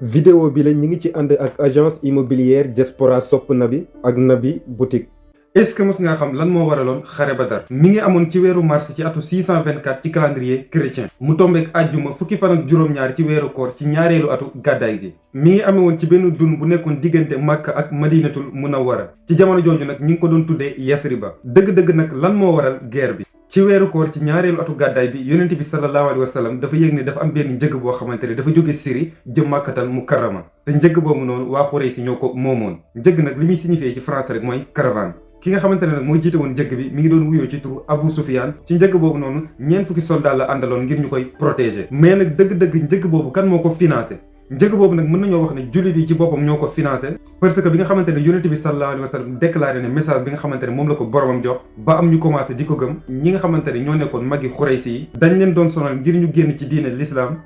vidéo bi la ñi ngi ci ànd ak agence immobilière Diaspora Sopp Nabi ak Nabi boutique. est-ce que mos nga xam lan moo waraloon xare Badar mi ngi amoon ci weeru mars ci atu 624 ci calendrier chrétien mu tombeek àjjuma fukki fan ak juróom-ñaar ci weeru koor ci ñaareelu atu gàddaay gi mi ngi amee woon ci benn dun bu nekkoon diggante Makka ak Madinatul Munawwara ci jamono jooju nag ñi ngi ko doon tuddee Yasriba dëgg-dëgg nag lan moo waral guerre bi. ci weeru koor ci ñaareelu atu gàddaay bi yonent bi sallallahu alayhi wa sallam dafa yëg ne dafa am benn njëg boo xamante ne dafa jóge Syrie jëm Makkatal Mukarrama te njëg boobu noonu waa Xuraysi ñoo ko moomoon njëg nag li muy signifié ci français rek mooy caravane. ki nga xamante ne nag moo jiite woon njëg bi mi ngi doon wuyoo ci turu Abu Sufyaan ci njëg boobu noonu ñeent fukki soldat la àndaloon ngir ñu koy protéger mais nag dëgg-dëgg njëg boobu kan moo ko financé njëg boobu nag mën nañoo wax ne jullit yi ci boppam ñoo ko financé parce que bi nga xamante ne yonent bi sallallahu alayhi wa sallam déclaré ne message bi nga xamante ne moom la ko boromam jox ba am ñu commencé di ko gëm ñi nga xamante ne ñoo nekkoon magi Xuraysi yi dañ leen doon sonal ngir ñu génn ci diine l'islam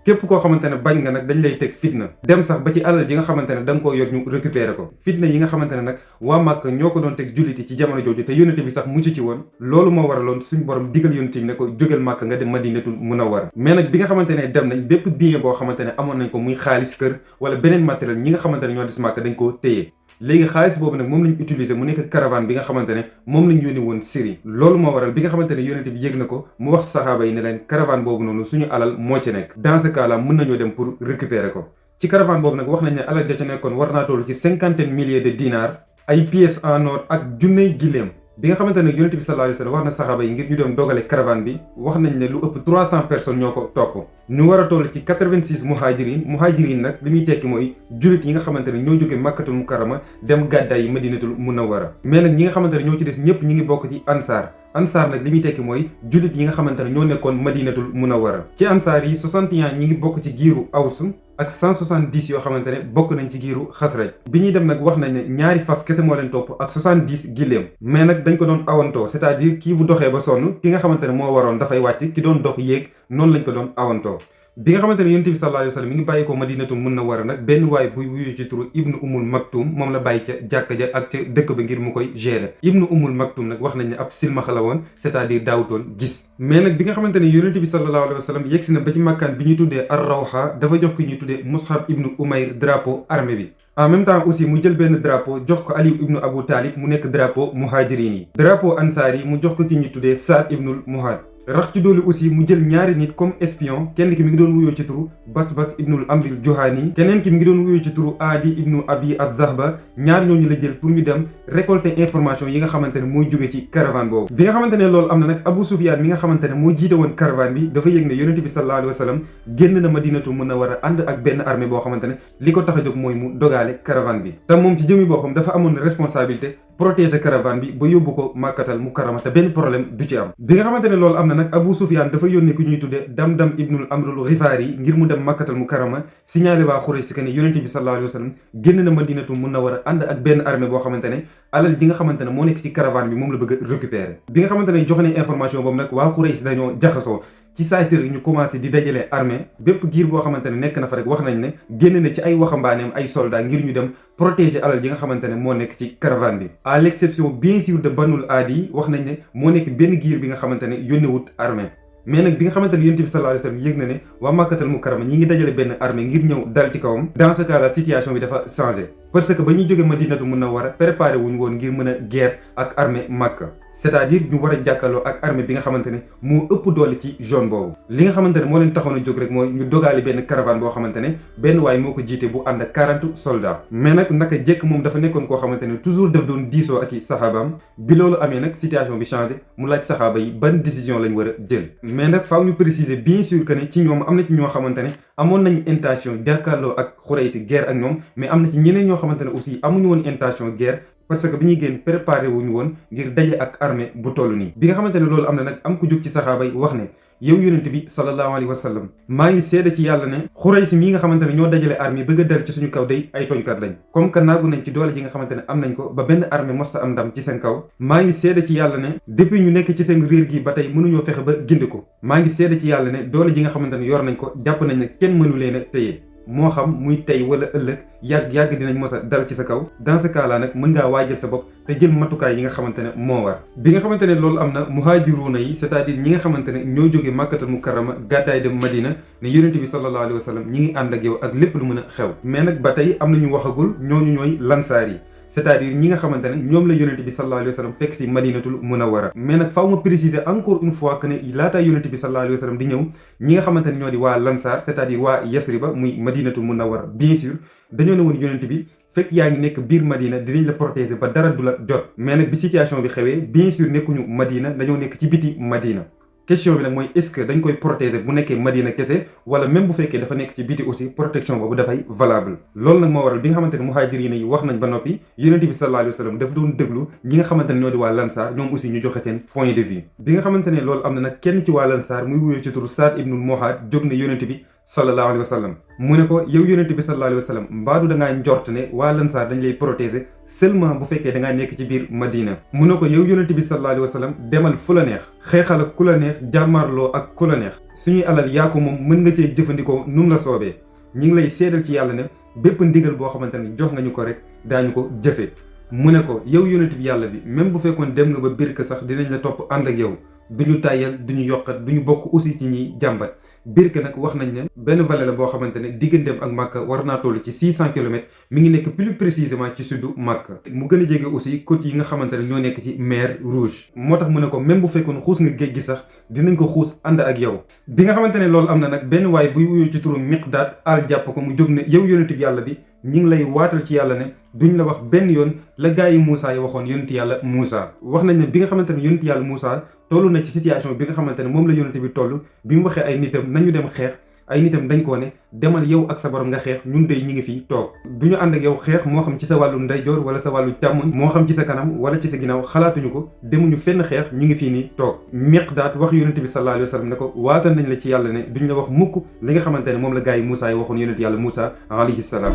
képp koo xamante ne bañ nga nag dañ lay teg fitna dem sax ba ci alal ji nga xamante ne da nga koo yor ñu récupérer ko fitna yi nga xamante ne nag waa Màkka ñoo ko doon teg jullit yi ci jamono jooju te yonent bi sax mucc ci woon loolu moo waraloon suñu borom digal yonent bi ne ko jógeel Màkka nga dem Madinatul Munawwara mais nag bi nga xamante ne dem nañ bépp bien boo xamante ne amoon nañ ko muy xaalis kër wala beneen matériel ñi nga xamante ne ñoo des Màkka dañ koo téye léegi xaalis boobu nag moom lañ utiliser mu nekk caravane bi nga xamante ne moom lañ yónni woon Syrie loolu moo waral bi nga xamante ne yonent bi yëg na ko mu wax saxaaba yi ne leen caravane boobu noonu suñu alal moo ci nekk dans ce cas là mën nañoo dem pour récupérer ko ci caravane boobu nag wax nañ ne alal ja ca nekkoon war naa toll ci 50 milliers de dinars ay pièces en or ak junney giléem bi nga xamante ne yonent bi sallallahu alayhi wa sallam wax na saxaaba yi ngir ñu dem dogale caravane bi wax nañ ne lu ëpp 300 personnes ñoo ko topp ñu war a toll ci 86 muhajirin nag li muy tekki mooy jullit yi nga xamante ne ñoo jóge Makkatul Mukarrama dem gàddaay yi Madinatul Munawwara mais nag ñi nga xamante ne ñoo ci des ñëpp ñi ngi bokk ci ansaar nag li muy tekki mooy jullit yi nga xamante ne ñoo nekkoon Madinatul Munawwara ci ansaar yi 61 ñi ngi bokk ci giiru Aws ak 170 yoo xamante ne bokk nañ ci giiru Xasraj bi ñuy dem nag wax nañ ne ñaari fas kese moo leen topp ak 70 giléem mais nag dañ ko doon awantoo c'est-à-dire kii bu doxee ba sonn ki nga xamante ne moo waroon dafay wàcc ki doon dox yéeg noonu lañ ko doon awantoo bi nga xamante ne yonent bi sallallahu alayhi wa sallam mi ngi bàyyi ko Madinatul Munawwara nag benn waay buy wuyu ci turu Ibnu Ummul Maktum moom la bàyyi ca jàkka ja ak ca dëkk ba ngir mu koy gérer Ibnu Ummul Maktum nag wax nañ ne ab silmaxa la woon c'est-à-dire daawutoon gis mais nag bi nga xamante ne yonent bi sallallahu alayhi wa sallam yegsi na ba ci makkaan bi ñuy tuddee Ar-Rawha dafa jox ki ñuy tuddee Mus'ab ibnu Umayr drapeau armée bi en même temps aussi mu jël benn drapeau jox ko Ali ibnu Abu Talib mu nekk drapeau muhajirin yi drapeau ansaar yi mu jox ko ki ñuy tuddee Saad ibnul Muhad rax ci doolu aussi mu jël ñaari nit comme espion kenn ki mi ngi doon wuyoo ci turu Basbas ibnul Amril Juhani keneen ki mi ngi doon wuyoo ci turu Adi ibnu Abi Az-Zahba ñaar ñooñu la jël pour ñu dem récolter information yi nga xamante ne mooy jóge ci caravane boobu bi nga xamante ne loolu am na nag Abu Sufyaan mi nga xamante ne moo jiite woon caravane bi dafa yëg ne yonent bi sallallahu alayhi wa sallam génn na Madinatul Munawwara ànd ak benn armée boo xamante ne li ko tax a jóg mooy mu dogaale caravane bi te moom ci jëmi boppam dafa amoon responsabilité protéger caravane bi ba yóbbu ko Makkatal Mukarrama te benn problème du ci am bi nga xamante ne loolu am na nag Abu Sufyaan dafa yónnee ku ñuy tudde Damdam ibnul Amrul Xifaari ngir mu dem Makkatal Mukarrama signalé waa Xuraysi que ne yonent bi sallallahu alayhi wa sallam génn na Madinatul Munawwara ànd ak benn armée boo xamante ne alal ji nga xamante ne moo nekk ci caravane bi moom la bëgg a récupérer bi nga xamante ne joxe ne information boobu nag waa Xuraysi dañoo jaxasoo ci saay si ñu commencé di dajale armée bépp giir boo xamante ne nekk na fa rek wax nañ ne génn na ci ay waxambaaneem ay soldats ngir ñu dem protéger alal ji nga xamante ne moo nekk ci caravane bi à l'exception bien sûr de Banul Adi wax nañ ne moo nekk benn giir bi nga xamante ne yónnewut armée mais nag bi nga xamante ne yonent bi sallallahu alayhi wa sallam yëg na ne waa Makkatal Mukarrama ñi ngi dajale benn armée ngir ñëw dal ci kawam dans ce cas la situation bi dafa changé parce que ba ñuy jóge Madinatul Munawwara préparé wuñ woon ngir mën a guerre ak armée Makka c'est-à-dire ñu war a jàkkaarloo ak armée bi nga xamante ne moo ëpp doole ci zone boobu li nga xamante ne moo leen taxoon a jóg rek mooy ñu dogaale benn caravane boo xamante ne benn waay moo ko jiite bu ànd ak 40 soldats mais nag naka jekk moom dafa nekkoon koo xamante ne toujours daf doon diisoo ak i saxaabaam bi loolu amee nag situation bi changé mu laaj saxaaba yi ban décision lañ war a jël mais nag faaw ñu préciser bien sûr que ne ci ñoom am na ci ñoo xamante ne amoon nañu intention jàkkaarloo ak Xuraysi guerre ak ñoom mais am na ci ñeneen ñoo xamante ne aussi amuñu woon intention guerre parce que bi ñuy génn préparé wuñu woon ngir daje ak armée bu toll nii bi nga xamante ne loolu am na nag am ku jóg ci saxaaba yi wax ne yow yonent bi sallallahu alayhi wa sallam maa ngi seede ci yàlla ne Xuraysi mii nga xamante ne ñoo dajale armée bëgg a dal ci suñu kaw day ay tooñkat lañ comme que naagu nañ ci doole ji nga xamante ne am nañ ko ba benn armée mosta am ndam ci seen kaw maa ngi seede ci yàlla ne depuis ñu nekk ci seen réer gi ba tey mënuñoo fexe ba gindi ko maa ngi seede ci yàlla ne doole ji nga xamante ne yor nañ ko jàpp nañ ne kenn mënu leen a téye moo xam muy tey wala ëllëg yàgg dinañ mos a dal ci sa kaw. dans ce cas là nag mën ngaa waajal sa bopp te jël matukaay yi nga xamante ne moo war. bi nga xamante ne loolu am na muhaajiruuna yi c'est-à-dire ñi nga xamante ne ñoo jóge Makkatal Mukarrama gàddaay dem Madina ne yonent bi sallallahu alayhi wa sallam ñi ngi ànd ak yow ak lépp lu mën a xew. mais nag ba tey am na ñu waxagul ñooñu ñooy lansaar yi c'est-à-dire ñi nga xamante ne ñoom la yonent bi sallallahu alayhi wa sallam fekk si Madinatul Munawwara. mais nag faaw ma préciser encore une fois que ne laataa yonent bi sallallahu alayhi wa sallam di ñëw ñi nga xamante ne ñoo di waa lansaar c'est-à-dire waa Yasriba muy Madinatul Munawwara bien sûr dañoo ne woon yonent bi fekk yaa ngi nekk biir Madina dinañ la protéger ba dara du la jot. mais nag bi situation bi xewee bien sûr nekkuñu Madina dañoo nekk ci biti Madina. question bi nag mooy est-ce que dañ koy protéger bu nekkee Madina kese wala même bu fekkee dafa nekk ci biti aussi protection boobu dafay valable. loolu nag moo waral bi nga xamante ne muhaajiriin yi wax nañ ba noppi yonent bi sallallahu alayhi wa sallam dafa doon déglu ñi nga xamante ne ñoo di waa lansaar ñoom aussi ñu joxe seen point de vue. bi nga xamante ne loolu am na nag kenn ci waa lansaar muy wuyoo ci turu Saad ibnul Muhaad jóg ne yonent bi sallallahu alayhi wa sallam mu ne ko yow yonent bi sallallahu alayhi wa sallam mbaadu da ngaa njort ne waa lansaar dañ lay protéger seulement bu fekkee da ngaa nekk ci biir Madina. mu ne ko yow yonent bi sallallahu alayhi wa sallam demal fu la neex xeexal ak ku la neex jàmmaarloo ak ku la neex suñuy alal yaa ko moom mën nga cee jëfandikoo nu mu la soobee ñi ngi lay seedal ci yàlla ne bépp ndigal boo xamante ne jox nga ñu ko rek daañu ko jëfe. mu ne ko yow yonent bi yàlla bi même bu fekkoon dem nga ba biir ka sax dinañ la topp ànd ak yow duñu tàyyal duñu yokkat duñu bokk aussi ci ñiy jàmbat. Birke nag wax nañ ne benn vallée la boo xamante ne digganteem ak Makka war naa toll ci 600 kilomètres mi ngi nekk plus précisément ci suddu Makka. mu gën a jege aussi côte yi nga xamante ne ñoo nekk ci mer Rouge. moo tax mu ne ko même bu fekkoon xuus nga géej gi sax dinañ ko xuus ànd ak yow. bi nga xamante ne loolu am na nag benn waay buy wuyoo ci turu Miqdaad al jàpp ko mu jóg ne yow yonent bi yàlla bi ñi ngi lay waatal ci yàlla ne duñ la wax benn yoon la gaa yi Moussa yi waxoon yonent yàlla Moussa. wax nañ ne bi nga xamante ne yonent yàlla Moussa toll na ci situation bi nga xamante ne moom la yonent bi toll bi mu waxee ay nitam nañu dem xeex ay nitam dañ koo ne demal yow ak sa borom nga xeex ñun dey ñi ngi fii toog du ñu ànd ak yow xeex moo xam ci sa wàllu ndeyjoor wala sa wàllu càmmoñ moo xam ci sa kanam wala ci sa ginnaaw xalaatuñu ko demuñu fenn xeex ñu ngi fii nii toog. Miqdaad wax yonent bi sallallahu alayhi wa sallam ne ko waatal nañ la ci yàlla ne duñ la wax mukk li nga xamante ne moom la gaa yi Moussa yi waxoon yonent yàlla Moussa alayhi salaam.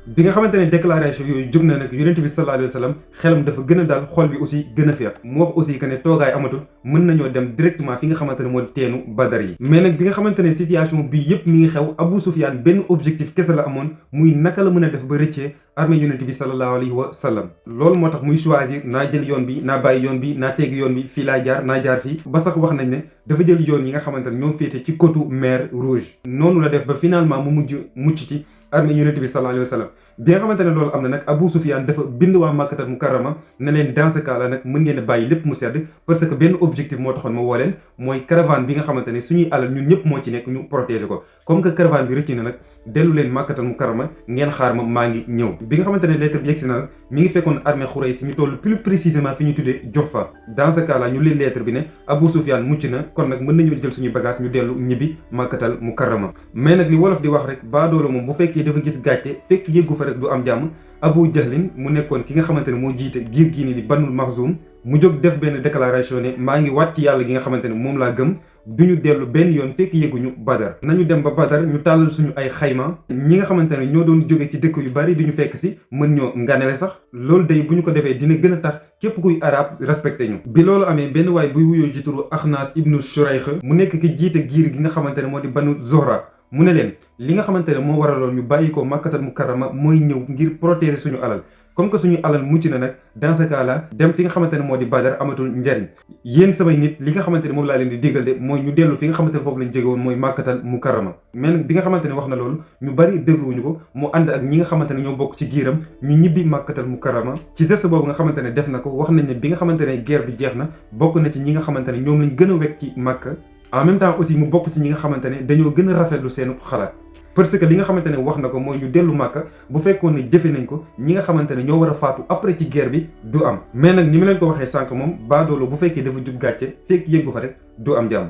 bi nga xamante ne déclaration yooyu jóg na nag yonent bi sallallahu alayhi wa sallam xelam dafa gën a dal xol bi aussi gën a feex mu wax aussi que ne toogaay amatul mën nañoo dem directement fi nga xamante ne moo di teenu Badar yi. mais nag bi nga xamante ne situation bi yëpp mi ngi xew Abu Sufyaan benn objectif kese la amoon muy naka la mën a def ba rëccee armée yonent bi sallallahu alayhi wa sallam. loolu moo tax muy choisir naa jël yoon bi naa bàyyi yoon bi naa tegg yoon bi fii laa jaar naa jaar fii ba sax wax nañ ne dafa jël yoon yi nga xamante ne ñoo féete ci côte mer Rouge. noonu la def ba finalement mu mujj mucc ci armée yonent bi sallallahu alayhi wa sallam. bi nga xamante ne loolu am na nag Abu Sufyaan dafa bind waa Makkatal Mukarrama ne leen dans ce cas là nag mën ngeen a bàyyi lépp mu sedd parce que benn objectif moo taxoon ma woo leen mooy caravane bi nga xamante ne suñuy alal ñun ñëpp moo ci nekk ñu protéger ko comme que caravane bi rëcc na nag dellu leen Makkatal Mukarrama ngeen xaar ma maa ngi ñëw. bi nga xamante ne lettre bi yegsi na nag mi ngi fekkoon armée Xuraysh ñu toll plus précisément fi ñu tuddee Juhfa. dans ce cas là ñu leen lettre bi ne Abu Sufyaan mucc na kon nag mën nañoo jël suñu bagage ñu dellu ñibbi Makkatal Mukarrama. mais nag li wolof di wax rek baadoola moom bu fekkee dafa gis gàcce fekk yëggu fa rek du am jàmm. Abu Jahlin mu nekkoon ki nga xamante ne moo jiite giir gii ni di Banul Maxzum mu jóg def benn déclaration ne maa ngi wàcc yàlla gi nga xamante ne moom laa gëm duñu dellu benn yoon fekk yëguñu Badar. nañu dem ba Badar ñu tàllal suñu ay xayma ñi nga xamante ne ñoo doon jóge ci dëkk yu bari duñu fekk si mën ñoo nganale sax loolu day bu ñu ko defee dina gën a tax képp kuy arab respecté ñu. bi loolu amee benn waay buy wuyoo ci turu Axnaas ibnu Shurayx mu nekk ki jiite giir gi nga xamante ne moo di Banu Zuhra mu ne leen li nga xamante ne moo waraloon ñu bàyyi ko Makkatal Mukarrama mooy ñëw ngir protéger suñu alal comme que suñu alal mucc na nag dans ce cas là dem fi nga xamante ne moo di Badar amatul njariñ yéen samay nit li nga xamante ne moom laa leen di digal de mooy ñu dellu fi nga xamante ne foofu lañ jóge woon mooy Makkatal Mukarrama. mais nag bi nga xamante ne wax na loolu ñu bari dégluwuñu ko mu ànd ak ñi nga xamante ne ñoo bokk ci giiram ñu ñibbi Makkatal Mukarrama ci geste boobu nga xamante ne def na ko wax nañ ne bi nga xamante ne guerre bi jeex na bokk na ci ñi nga xamante ne ñoom lañ gën a wekk ci Makka en même temps aussi mu bokk ci ñi nga xamante ne dañoo gën a rafetlu seen xalaat parce que li nga xamante ne wax na ko mooy ñu dellu Makka bu fekkoon ne jëfe nañ ko ñi nga xamante ne ñoo war a faatu après ci guerre bi du am. mais nag ni ma leen ko waxee sànq moom baadoolo bu fekkee dafa jub gàcce fekk yëggu fa rek du am jàmm.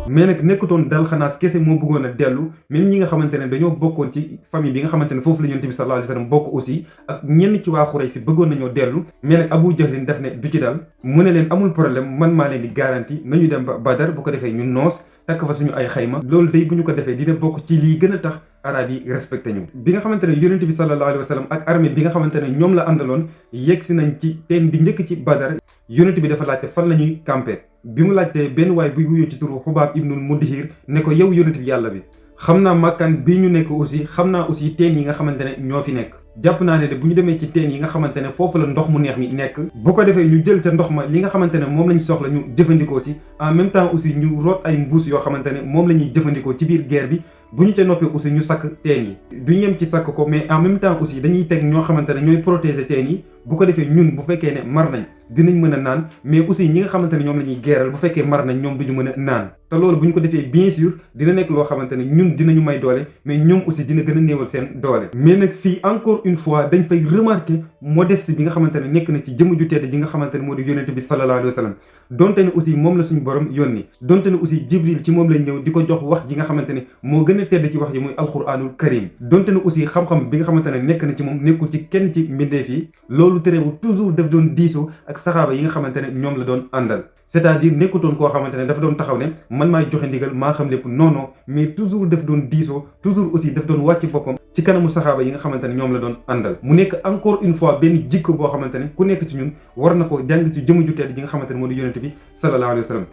mais nag nekkutoon dal xanaas kese moo bëggoon a dellu même ñi nga xamante ne dañoo bokkoon ci famille bi nga xamante ne foofu la yonent bi sallallahu alayhi wasallam bokk aussi ak ñenn ci waa Xuraysh si bëggoon nañoo dellu mais nag Abu Jahlin daf ne du ci dal mu ne leen amul problème man maa leen di garantie nañu dem ba Badar bu ko defee ñu noos takk fa suñu ay xayma loolu day bu ñu ko defee dina bokk ci lii gën a tax arab yi respecté ñu. bi nga xamante ne yonent bi sallallahu alayhi wa sallam ak armée bi nga xamante ne ñoom la àndaloon yegg si nañ ci teen bi njëkk ci Badar, yonent bi dafa laajte fan la ñuy campé. bi mu laajtee benn waay buy wuyoo ci turu Xubaab ibnul Mudhir ne ko yow yonent bi yàlla bi, xam naa makkaan bii ñu nekk aussi xam naa aussi teen yi nga xamante ne ñoo fi nekk. jàpp naa ne de bu ñu demee ci teen yi nga xamante ne foofu la ndox mu neex mi nekk, bu ko defee ñu jël ca ndox ma li nga xamante ne moom lañ soxla ñu jëfandikoo ci, en même temps aussi ñu root ay mbuus yoo xamante ne moom la ñuy jëfandikoo ci biir guerre bi. bu ñu ca noppee aussi ñu sakk teen yi, duñu yem ci sakk ko, mais en même temps aussi dañuy teg ñoo xamante ne ñooy protéger teen yi. bu ko defee ñun bu fekkee ne mar nañ dinañ mën a naan, mais aussi ñi nga xamante ne ñoom la ñuy geeral bu fekkee mar nañ ñoom duñu mën a naan. te loolu bu ñu ko defee bien sûr dina nekk loo xamante ne ñun dinañu may doole, mais ñoom aussi dina gën a néewal seen doole. mais nag fii encore une fois dañ fay remarquer modeste bi nga xamante ne nekk na ci jëmm ju tedd ji nga xamante ne moo di yonent bi sallallahu alayhi wa sallam. donte ne aussi moom la suñu borom yónni, donte ne aussi Jibril ci moom lañ ñëw di ko jox wax ji nga xamante ne moo gën a tedd ci wax ji muy alquranul karim, donte ne aussi xam-xam bi nga xamante ne nekk na ci moom nekkul ci kenn ci mbindeef yi. loolu terewul toujours daf doon diisoo ak saxaaba yi nga xamante ne ñoom la doon àndal, c'est-à-dire nekkutoon koo xamante ne dafa doon taxaw ne man maay joxe ndigal maa xam lépp, non non, mais toujours daf doon diisoo, toujours aussi daf doon wàcc boppam ci kanamu saxaaba yi nga xamante ne ñoom la doon àndal. mu nekk encore une fois benn jikko boo xamante ne ku nekk ci ñun war na ko jàng ci jëmm ju tedd ji nga xamante ne moo di yonent bi sallallahu alayhi wa sallam.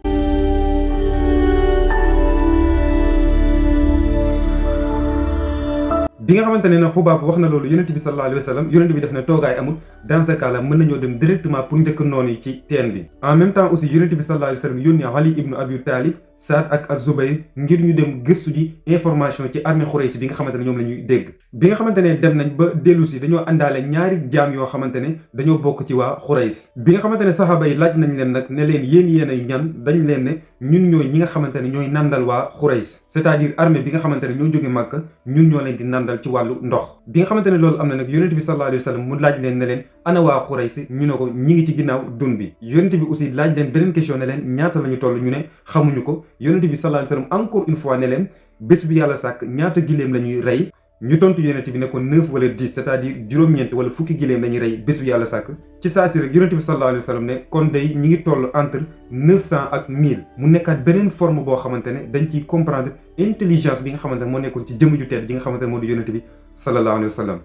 bi nga xamante ne na Xubaab wax na loolu yonent bi sallallahu alayhi wa sallam, yonent bi def na toogaay amul, dans ce cas là mën nañoo dem directement pour njëkk noonu yi ci teen bi. en même temps aussi yonent bi sallallahu alayhi wa sallam yónni Ali ibnu Abi Talib, Saad ak Az-Zubayr ngir ñu dem gëstu ji information ci armée Xuraysi bi nga xamante ne ñoom la ñuy dégg. bi nga xamante ne dem nañ ba dellu si dañoo àndaale ñaari jaam yoo xamante ne dañoo bokk ci waa Xurays. bi nga xamante ne saxaaba yi laaj nañ leen nag ne leen yéen ay ñan, dañ leen ne ñun ñooy ñi nga xamante ne ñooy nandal waa Xurays, c'est-à-dire armée bi nga xamante ne ñoo jóge Màkka, ñun ñoo leen di nandal ci wàllu ndox. bi nga xamante ne loolu am na nag yonent bi sallallahu alayhi wa sallam mu laaj leen ne leen ana waa Xurays, ñu ne ko ñi ngi ci ginnaaw dun bi. yonent bi aussi laaj leen beneen question ne leen ñaata la ñu toll, ñu ne xamuñu ko. yonent bi sallallahu alayhi wa sallam encore une fois ne leen bés bi yàlla sàkk ñaata giléem la ñuy rey, ñu tontu yonent bi ne ko 9 wala 10, c'est-à-dire juróom-ñeent wala fukki giléem la ñuy rey bés bi yàlla sàkk. ci saa si rek yonent bi sallallahu alayhi wa sallam ne kon day ñi ngi toll entre 900 ak 1000. mu nekkaat beneen forme boo xamante ne dañ ciy comprendre intelligence bi nga xamante ne moo nekkoon ci jëmm ju tedd ji nga xamante ne moo di yonent bi sallallahu alayhi wa sallam.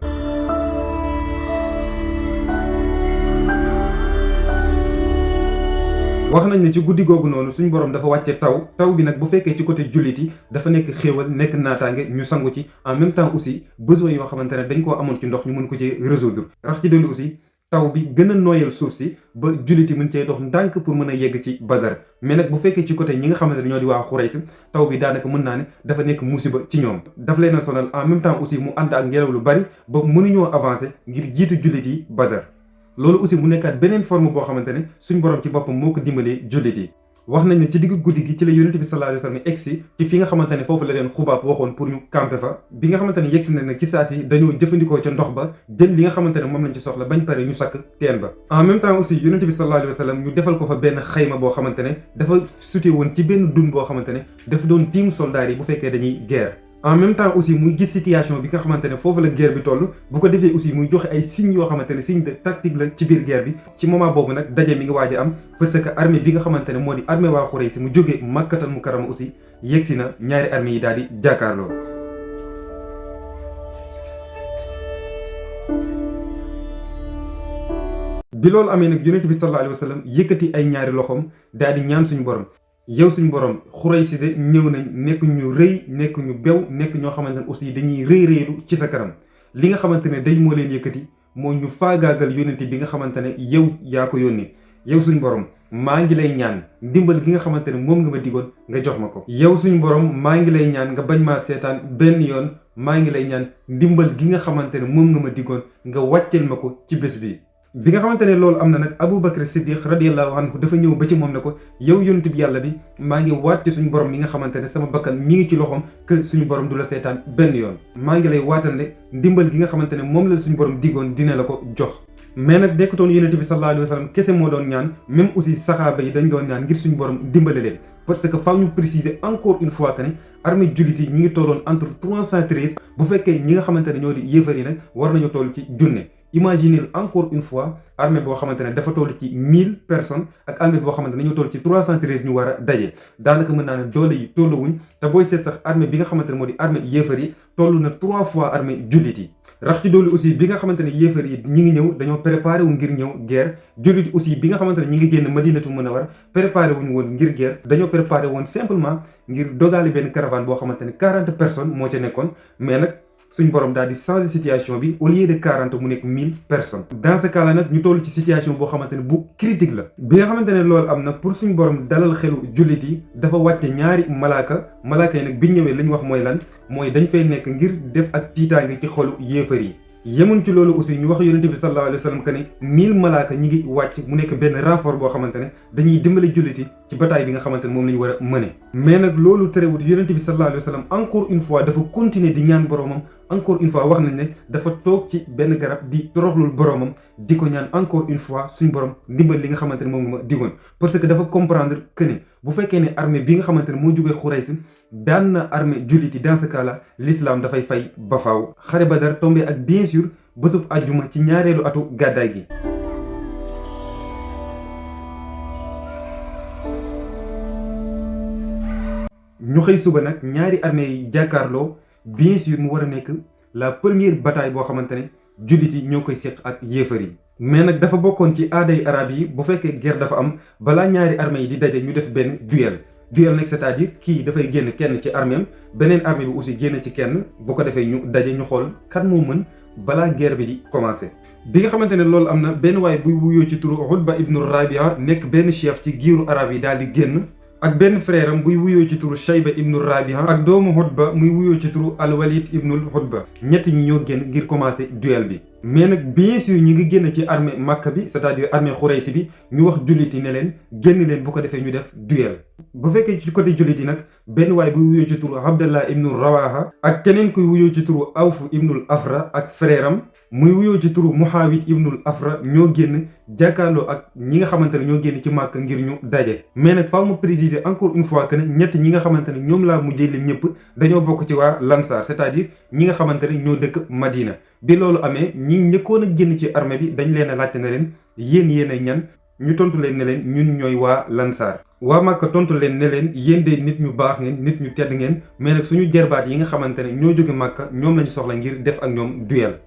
wax nañ ne ci guddi googu noonu suñu borom dafa wàcce taw bi nag bu fekkee ci côté jullit yi dafa nekk xéewal, nekk naataange, ñu sangu ci, en même temps aussi besoin yoo xamante ne dañ koo amoon ci ndox ñu mën ko ci résoudre. rax ci dolli aussi taw bi gën a nooyal suuf si ba jullit yi mën cee dox ndànk pour mën a yegg ci Badar. mais nag bu fekkee ci côté ñi nga xamante ne ñoo di waa Xurays, taw bi daanaka mën naa ne dafa nekk musiba ci ñoom, daf leen a sonal, en même temps aussi mu ànd ak ngelaw lu bari ba mënuñoo avancer ngir jiitu jullit yi Badar. loolu aussi mu nekkaat beneen forme boo xamante ne suñ borom ci boppam moo ko dimbalee jullit yi. wax nañ ne ci diggu guddi gi ci la yonent bi sallallahu alayhi wa sallam egsi ci fi nga xamante ne foofu la leen Xubaab waxoon pour ñu camper fa. bi nga xamante ne yegsi na nag ci saa si dañoo jëfandikoo ca ndox ba jël li nga xamante ne moom lañ ci soxla bañ pare ñu sakk teen ba. en même temps aussi yonent bi sallallahu alayhi wa sallam ñu defal ko fa benn xayma boo xamante ne dafa sute woon ci benn dun boo xamante ne dafa doon tiim soldats yi bu fekkee dañuy guerre. en même temps aussi muy gis situation bi nga xamante ne foofu la guerre bi toll, bu ko defee aussi muy joxe ay signes yoo xamante ne signe de tactique la ci biir guerre bi. ci moment boobu nag daje mi ngi waaj a am, parce que armée bi nga xamante ne moo di armée waa Xuraysi mu jógee Makkatal Mukarrama aussi yegsi na, ñaari armée yi daal di jàkkaarloo. bi loolu amee nag yonent bi sallallahu alayhi wa sallam yëkkati ay ñaari loxoom daal di ñaan suñu borom. yow suñu borom Xuraysi de ñëw nañ, nekk ñu rëy, nekk ñu bew, nekk ñoo xamante ne aussi dañuy rëylu ci sa kanam. li nga xamante ne day moo leen yëkkati moo ñu faagaagal yónnente bi nga xamante ne yow yaa ko yónni. yow suñu borom maa ngi lay ñaan ndimbal gi nga xamante ne moom nga ma digoon nga jox ma ko. yow suñu borom maa ngi lay ñaan nga bañ maa seetaan benn yoon, maa ngi lay ñaan ndimbal gi nga xamante ne moom nga ma digoon nga wàcceel ma ko ci bés bi. bi nga xamante ne loolu am na nag Abu Bakr Siddiq radiyallahu anhu dafa ñëw ba ci moom ne ko yow yonent bi yàlla bi maa ngi waat ci suñu borom mi nga xamante ne sama bakkan mi ngi ci loxoom que suñu borom du la seetaan benn yoon. maa ngi lay waatal ne ndimbal gi nga xamante ne moom la suñu borom diggoon dina la ko jox. mais nag nekkutoon yonent bi sallallahu alayhi wa sallam kese moo doon ñaan, même aussi saxaaba yi dañ doon ñaan ngir suñu borom dimbale leen. parce que faaw ñu préciser encore une fois que ne armée jullit yi ñi ngi tolloon entre 313 bu fekkee ñi nga xamante ne ñoo di yéefar yi nag war nañu toll ci junne. imaginez encore une fois armée boo xamante ne dafa toll ci 1000 personnes ak armée boo xamante ne ñoo toll ci 313 ñu war a daje daanaka mën naa ne doole yi tolluwuñ te booy seet sax armée bi nga xamante ne moo di armée yéefar yi toll na 3 fois armée jullit yi. rax ci doolu aussi bi nga xamante ne yéefar yi ñi ngi ñëw dañoo préparé wu ngir ñëw guerre jullit aussi bi nga xamante ne ñi ngi génn Madinatu Munawwara préparé wuñu woon ngir guerre dañoo préparé woon simplement ngir dogaale benn caravane boo xamante ne 40 personnes moo ca nekkoon mais nag suñ borom daal di changer situation bi au lieu de 40 mu nekk 1000 personnes. dans ce cas là nag ñu toll ci situation boo xamante ne bu critique la bi nga xamante ne loolu am na pour suñ borom dalal xelu jullit yi dafa wàcce ñaari malaaka yi nag biñ ñëwee li ñu wax mooy lan mooy dañ fay nekk ngir def ak tiitaange ci xolu yéefar yi. yemuñ ci loolu aussi ñu wax yonente bi sallallahu alayhi wa sallam que ne 1000 malaaka ñi ngi wàcc mu nekk benn renfort boo xamante ne dañuy dimbale jullit yi ci bataille bi nga xamante ne moom la ñu war a mëne. mais nag loolu terewut yonente bi sallallahu alayhi wa sallam encore une fois dafa continuer di ñaan boromam encore une fois wax nañ ne dafa toog ci benn garab di toroxlul boromam di ko ñaan encore une fois suñ borom ndimbal li nga xamante ne moom nga ma digoon parce que dafa comprendre que ne bu fekkee ne armée bi nga xamante ne moo jógee Xurays daan na armée jullit yi dans ce cas là l'islam dafay fay ba faaw. xare Badar tombé ak bien sûr bésub àjjuma ci ñaareelu atu gàddaay gi. ñu xëy suba nag ñaari armée yi jàkkaarloo bien sûr mu war a nekk la première bataille boo xamante ne jullit yi ñoo koy séq ak yéefar yi. mais nag dafa bokkoon ci aaday arab yi bu fekkee guerre dafa am balaa ñaari armée yi di daje ñu def benn duel nag c'est-à-dire kii dafay génn kenn ci arméem beneen armée bi aussi génn ci kenn bu ko defee ñu daje ñu xool kan moo mën balaa guerre bi di commencer. bi nga xamante ne loolu am na benn waay buy wuyoo ci turu Utba ibnu Rabia nekk benn chef ci giiru arab yi daal di génn ak benn frère am buy wuyoo ci turu Shayba ibnu Rabia ak doomu Utba muy wuyoo ci turu al-Walid ibnul Utba ñett ñi ñoo génn ngir commencer duel bi. mais nag bien sûr ñu ngi génn ci armée Makka bi c'est-à-dire armée Xuraysi bi ñu wax jullit yi ne leen génn leen bu ko defee ñu def duel. bu fekkee ci côté jullit yi nag benn waay buy wuyoo ci turu Abdallah ibnu Rawaha ak keneen kuy wuyoo ci turu Awf ibnul Afra ak frère am muy wuyoo ci turu Muhawid ibnul Afra ñoo génn jàkkaarloo ak ñi nga xamante ne ñoo génn ci Makka ngir ñu daje. mais nag faaw ma préciser encore une fois que ne ñett ñi nga xamante ne ñoom laa mujjee lim ñëpp dañoo bokk ci waa Lansar c'est-à-dire ñi nga xamante ne ñoo dëkk Madina. bi loolu amee ñi njëkkoon a génn ci armée bi dañ leen a laajte ne leen yéen ay ñan ñu tontu leen ne leen ñun ñooy waa Lansar. waa Makka tontu leen ne leen yéen de nit ñu baax ngeen nit ñu tedd ngeen mais nag suñu jarbaat yi nga xamante ne ñoo jóge Makka ñoom lañu soxla ngir def ak ñoom duel.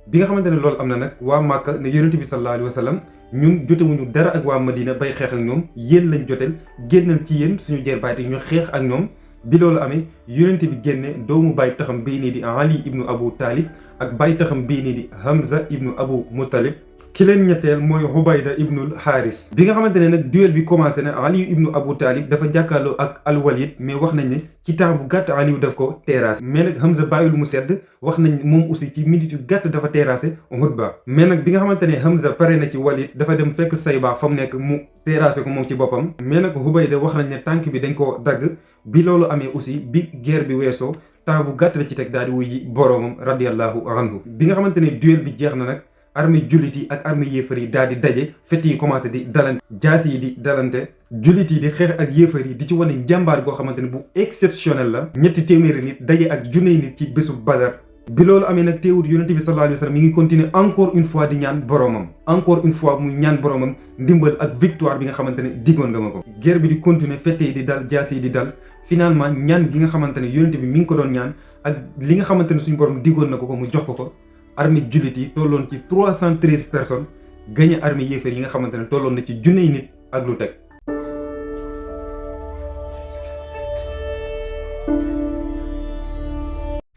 bi nga xamante ne loolu am na nag waa Makka ne yonente bi sallallahu alayhi wa sallam ñun jotewuñu dara ak waa Madina bay xeex ak ñoom yéen lañ joteel génnal ci yéen suñu jarbaat yi ñu xeex ak ñoom. bi loolu amee yonente bi génne doomu bàyyi taxam bii nii di Ali ibnu Abu Talib ak bàyyi taxam bii nii di Hamza ibnu Abu Muttalib ki leen ñetteel mooy Hubayda ibnul Haris. bi nga xamante ne nag duel bi commencé na Ali ibnu Abu Talib dafa jàkkaarloo ak al-Walid mais wax nañ ne ci temps bu gàtt Aliou daf ko terrassé mais nag Hamza bàyyil mu sedd wax nañ moom aussi ci minute yu gàtt dafa terrassé Utba mais nag bi nga xamante ne Hamza pare na ci Walid dafa dem fekk Sayba fa mu nekk mu terrassé ko moom ci boppam mais nag Hubayda wax nañ ne tànk bi dañ koo dagg. bi loolu amee aussi bi guerre bi weesoo temps bu gàtt la ci teg daal di wuy ji boroomam radiyallahu anhu. bi nga xamante ne duel bi jeex na nag armée jullit yi ak armée yéefar yi daal di daje fett yi commencé di dalante jaas yi di dalante jullit yi di xeex ak yéefar yi di ci wane jàmbaar goo xamante ne bu exceptionnel la. ñetti téeméeri nit daje ak junney nit ci bésu Badar. bi loolu amee nag teewul yonente bi sallallahu alayhi wa sallam mi ngi continuer encore une fois di ñaan boromam encore une fois muy ñaan boromam ndimbal ak victoire bi nga xamante ne diggoon nga ma ko. guerre bi di continuer fett yi di dal jaas yi di dal. finalement ñaan gi nga xamante ne yonente bi mi ngi ko doon ñaan ak li nga xamante ne suñu borom diggoon na ko mu jox ko armée jullit yi tolloon ci 313 personnes gagné armée yéefar yi nga xamante ne tolloon na ci junney nit ak lu teg.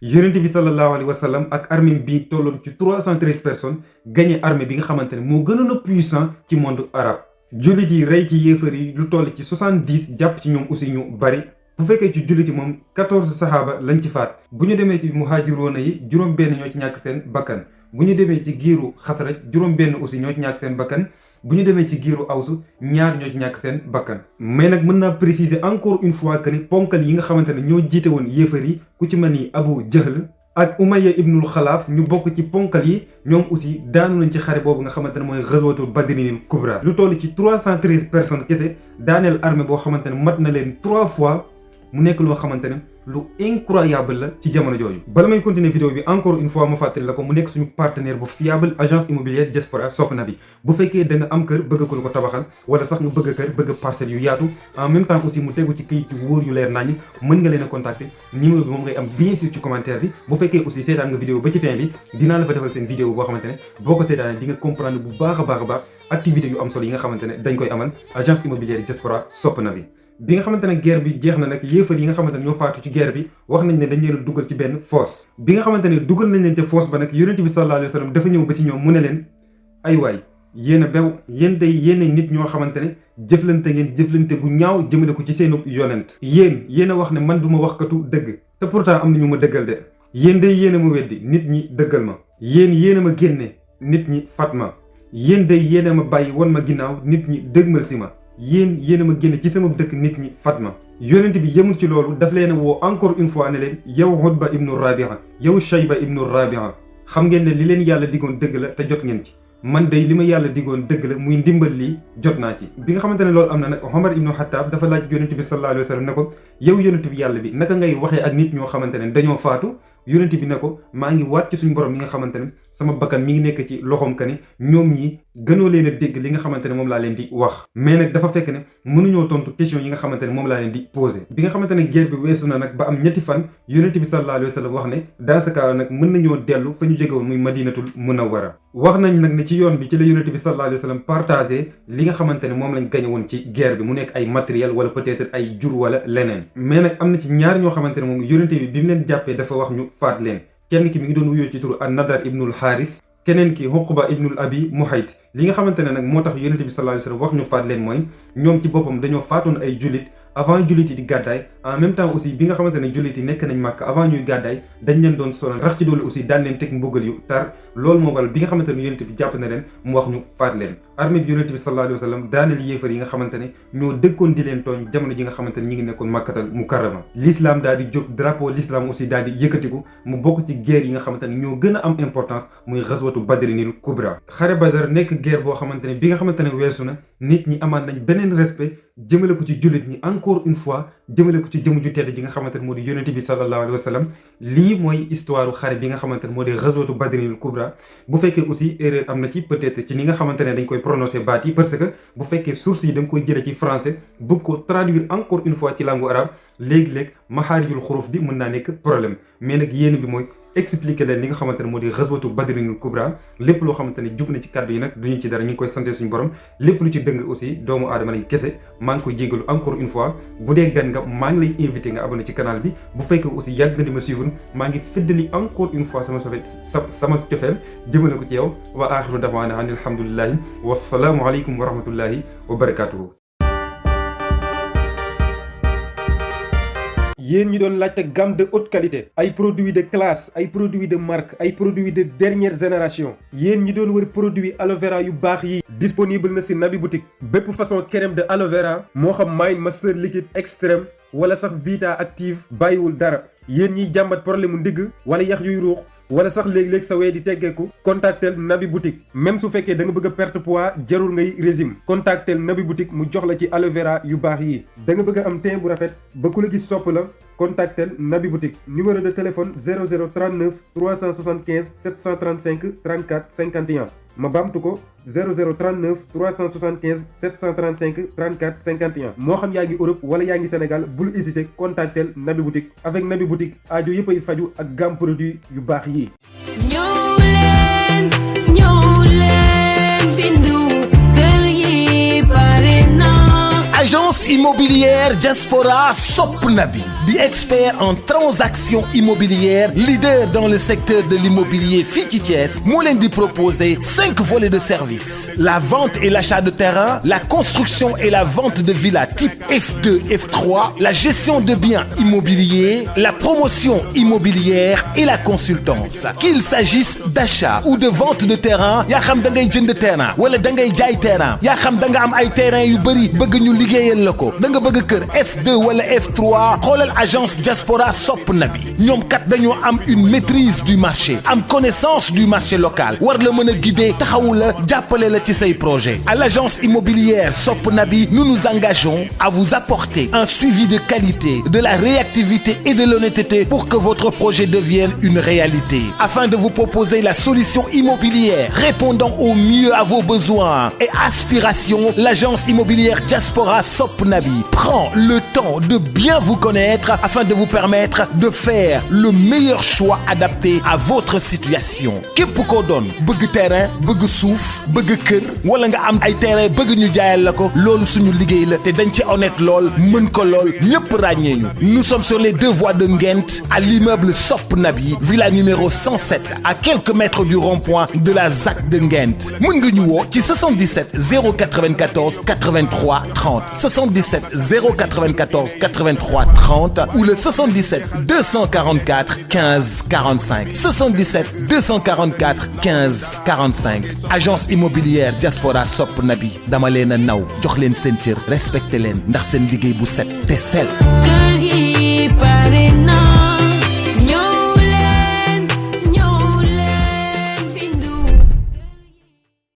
yonente bi sallallahu alayhi wa sallam ak armée bi tolloon ci 313 personnes gagné armée bi nga xamante ne moo gënoon a puissant ci monde arabe. jullit yi rey ci yéefar yi lu toll ci 70 jàpp ci ñoom aussi ñu bari. bu fekkee ci julliti moom 14 saxaaba lañ ci faat bu ñu demee ci muhaajiroona yi juróom-benn ñoo ci ñàkk seen bakkan bu ñu demee ci giiru xasraj juróom-benn aussi ñoo ci ñàkk seen bakkan bu ñu demee ci giiru awsu ñaar ñoo ci ñàkk seen bakkan. mais nag mën naa préciser encore une fois que ni ponkal yi nga xamante ne ñoo jiite woon yéefar yi ku ci mel ni Abu Jahl ak Umayya ibnul Xalaaf ñu bokk ci ponkal yi ñoom aussi daanu nañ ci xare boobu nga xamante ne mooy ghazwatu Badrinil Kubra. lu toll ci 313 personnes kese daaneel armée boo xamante ne mat na leen 3 fois. mu nekk loo xamante ne lu incroyable la ci jamono jooju. bala may continuer vidéo bi encore une fois ma fàttali la ko mu nekk suñu partenaire bu fiable agence immobilière Diaspora Sopp Nabi. bu fekkee da nga am kër bëgg ko lu ko tabaxal wala sax nga bëgg kër bëgg parcelle yu yaatu en même temps aussi mu tegu ci këyit yu wóor yu leer naññ mën nga leen a contacter numéro bi moom ngay am bien sûr ci commentaire bi. bu fekkee aussi seetaan nga vidéo ba ci fin bi dinaa la fa defal seen vidéo boo xamante ne boo ko seetaanee di nga comprendre bu baax a baax activité yu am solo yi nga xamante ne dañ koy amal agence immobilière Diaspora Sopp Nabi. bi nga xamante ne guerre bi jeex na nag yéefar yi nga xamante ne ñoo faatu ci guerre bi wax nañ ne dañ leen dugal ci benn fosse. bi nga xamante ne dugal nañ leen ca fosse ba nag yonent bi sallallahu alayhi wa sallam dafa ñëw ba ci ñoom mu ne leen ay waay yéen a bew yéen day yéen nit ñoo xamante ne jëflante ngeen jëflante gu ñaaw jëmale ko ci seenu yonent. yéen a wax ne man du ma waxkatu dëgg te pourtant am na ñu ma dëggal de yéen day yéen a ma weddi nit ñi dëggal ma yéen a ma génne nit ñi fat ma yéen day yéen a ma bàyyi wan ma ginnaaw nit ñi dëgmal si ma yéen a ma génne ci sama dëkk nit ñi fat ma. yonent bi yemul ci loolu daf leen a woo encore une fois ne leen yow Utba ibnu Rabi'a yow Shayba ibnu Rabi'a xam ngeen ne li leen yàlla digoon dëgg la te jot ngeen ci man day li ma yàlla digoon dëgg la muy ndimbal lii jot naa ci. bi nga xamante ne loolu am na nag Omar ibnu Xattaab dafa laaj yonent bi sallallahu alayhi wa sallam ne ko yow yonent bi yàlla bi naka ngay waxee ak nit ñoo xamante ne dañoo faatu. yonent bi ne ko maa ngi waat ci suñu borom mi nga xamante ne sama bakkan mi ngi nekk ci loxoom ka ne ñoom ñi gënoo leen a dégg li nga xamante ne moom laa leen di wax. mais nag dafa fekk ne mënuñoo tontu question yi nga xamante ne moom laa leen di posé. bi nga xamante ne guerre bi weesu na nag ba am ñetti fan yonent bi sallallahu alayhi wa sallam wax ne dans ce cas nag mën nañoo dellu fa ñu jóge woon muy madinatul munawwara. wax nañ nag ne ci yoon bi ci la yonent bi sallallahu alayhi wa sallam partagé li nga xamante ne moom lañ gañe woon ci guerre bi mu nekk ay matériel wala peut-être ay jur wala leneen. mais nag am na ci ñaar ñoo xamante ne moom yonent bi mu leen jàppee dafa wax ñu faat leen kenn ki mi ngi doon wuyoo ci turu an-Nadar ibnul Xaaris keneen ki Uqba ibnul Abi Muhayt. li nga xamante ne nag moo tax yonent bi sallallahu alayhi wa sallam wax ñu faat leen mooy ñoom ci boppam dañoo faatoon ay jullit avant jullit yi di gàddaay en même temps aussi bi nga xamante ne jullit yi nekk nañ màkk avant ñuy gàddaay dañ leen doon sonal rax ci doole aussi daan leen teg mbugal yu tar loolu moo waral bi nga xamante ne yonent bi jàpp na leen mu wax ñu faat leen. armée bi yonent bi sallallahu alayhi wa sallam daaneel yéefar yi nga xamante ne ñoo dëkkoon di leen tooñ jamono ji nga xamante ne ñi ngi nekkoon màkkatal mukarrama. l'islam daal di jóg drapeau l'islam aussi daal di yëkkatiku mu bokk ci guerre yi nga xamante ne ñoo gën a am importance muy ghazwatu badrinil kubra. xare badar nekk guerre boo xamante ne bi nga xamante ne weesu na nit ñi amaat nañ beneen respect jëmale ko ci jullit ñi encore une fois jëmale ko ci jëmu ju tedd ji nga xamante ne moo di yonent bi sallallahu alayhi wa sallam. lii mooy histoire xare bi nga xamante ne moo di ghazwatu badrinil kubra. bu fekkee aussi erreur am na ci peut-être ci ni nga xamante ne dañ koy prononcer baat yi parce que bu fekkee source yi da nga koy jëlee ci français bëgg ko traduire encore une fois ci langue arabe léegi-léeg maxaarijul xuruf bi mën naa nekk problème mais nag yéen bi mooy expliquer leen li nga xamante ne moo di ghazwatu badrinil kubra. lépp loo xamante ne jub na ci kàddu yi nag duñu ci dara ñu ngi koy santé suñu borom lépp lu ci dëng aussi doomu aadama lañ kese maa ngi koy jégalu encore une fois. bu dee gan nga maa ngi lay invité nga abonné ci canal bi bu fekkee aussi yàgg nga di ma suivre maa ngi feddali encore une fois sama cofeel jëmale ko ci yow wa axiru dawaana an alhamdulillahi wassalaamu aleykum wa rahmatullahi wa barakatuhu. yéen ñi doon laajte gamme de haute qualité ay produits de classe ay produits de marque ay produits de dernière génération yéen ñi doon wër produit aloe vera yu baax yi disponible na ci Nabi Boutique bépp façon crème de aloe vera moo xam Mind Master liquide extrême wala sax Vita active bàyyiwul dara yéen ñiy jàmbat problème mu ndigg wala yax yuy ruux wala sax léeg-léeg sa wee di teggeeku contactel Nabi Boutique même su fekkee da nga bëgg a perte poids jarul ngay régime contactel Nabi Boutique mu jox la ci aloe vera yu baax yi da nga bëgg a am teint bu rafet ba ku la gis sopp la contactel Nabi Boutique numéro de téléphone 0039 375 735 34 51 ma baamtu ko 0039 375 735 34 51 moo xam yaa ngi Europe wala yaa ngi Sénégal bul hésiter contactel Nabi Boutique avec Nabi Boutique aajo yëpp ay faju ak gamme produit yu baax yi. ñëw leen bindu kër yi pare na. Agence immobilière Diaspora Sopp Nabi di expert en transactions immobilières leader dans le secteur de l'immobilier fii ci Thiès moo leen di proposer 5 volets de service la vente et l'achat de terrain la construction et la vente de villas type F2 F3 la gestion de biens immobiliers la promotion immobilière et la consultance qu'il s'agisse d'achat ou de vente de terrain yaa xam da ngay jënd terrain wala da ngay jaay terrain yaa xam da nga am ay terrain yu bëri bëgg ñu liggéeyal la ko da nga bëgg kër F2 wala F3 xoolal agence Diaspora Sopp Nabi ñoom kat dañoo am une maîtrise du marché am connaissance du marché local war la mën a guider taxawu la jàppale la ci say projet à l'agence immobilière Sopp Nabi nous nous engageons à vous apporter un suivi de qualité de la réactivité et de l'honnêteté pour que votre projet devienne une réalité afin de vous proposer la solution immobilière répondant au mieux à vos besoins et aspirations. L'agence immobilière Diaspora Sopp Nabi prend le temps de bien vous connaître afin de vous permettre de faire le meilleur choix adapté à votre situation. képp koo doon bëgg terrain bëgg suuf bëgg kër wala nga am ay terrain bëgg ñu jaayal la ko loolu suñu liggéey la te dañ ci honnête lool mën ko lool ñëpp ràññee ñu. Nous sommes sur les 2 voies de Nguent à l'immeuble Sopp Nabi villa numéro 107 à quelques mètres du rond-point de la ZAC de Nguent mën nga ñu woo ci 77 094 83 30 77 094 83 30 ou le 77 244 15 45 77 244 15 45 agence immobilière Diaspora Sopp Nabi dama leen a naw jox leen seen cër respecté leen ndax seen liggéey bu set te sell